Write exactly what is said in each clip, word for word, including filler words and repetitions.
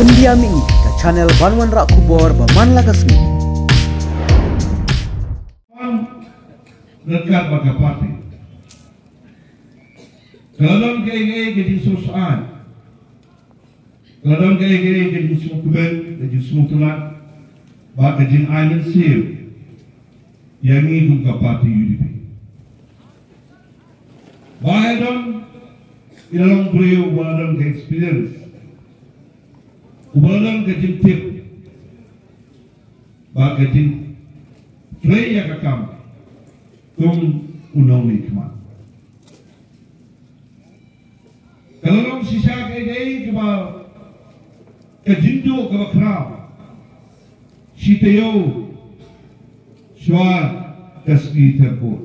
India Mini, ka channel ban wanrah khubor ba man la ka sngi. Ryngkat bad ka party. Ka la don kaei kaei ka jingsngewsih. Ka la don kaei kaei ka jingsngewkmen, ka jingsngewtynnat, bad ka jingai mynsiem ïa ngi kum ka party U D P. Ba ha don, i la long briew uba la don ka experience, uba la don ka jingtip, bad ka jingtrei ïa ka kam kum u nongmihkhmat. Ka la long shisha kaei kaei kaba, ka jingduh kaba khraw, shi taïew shuwa ka sngi Tyrbuh.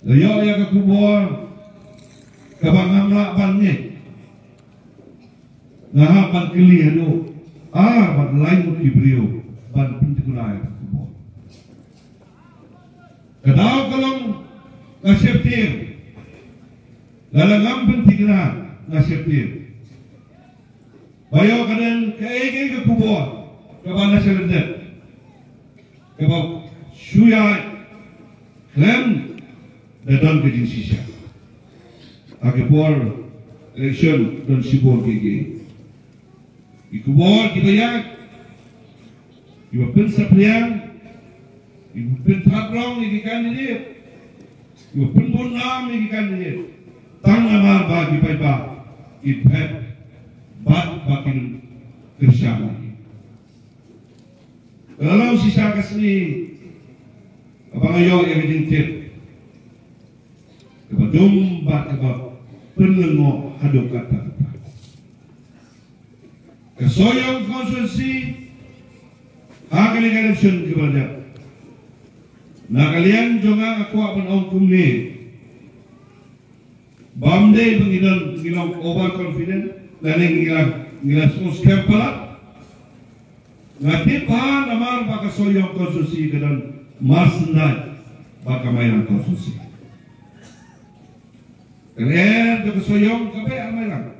La ïoh ïa ka khubor kaba ngam lah ban ngeit. Nga hap ban kylli haduh ar bad lai ngut ki briew ban pyntikna ïa ka khubor. Ka daw ka long nga sheptieng. Lada ngam pyntikna nga sheptieng. Ba ïoh ka don kaei kaei ka khubor kaba na sha lyndet, kaba shu ïaid khlem da don ka jingshisha. Ha ki por election don shibun ki, ki, ki khubor kiba ïaid, kiba pynsaphriang, kiba pynthad rong ïa ki candidate, kiba pynbun nam ïa ki candidate, tang namar ba ki paidbah ki phet bad ba kin kyrshan ïa ki. Ka la long shisha ka sngi kaba nga ïoh ïa ka jingtip kaba dum bad kaba pynlyngngoh haduh katta katta. Ka Sohiong constituency, ha kane ka election kaba la dep, na ka liang jong nga nga kwah ban ong kumne. Bym dei ba ngi don, ngi long overconfident, lane ngi la, ngi la sngewskhem palat. Nga tip ba namar ba ka Sohiong constituency ka don marsyndah bad ka Mairang constituency. Ka lyer jong ka Sohiong ka beh ha Mairang.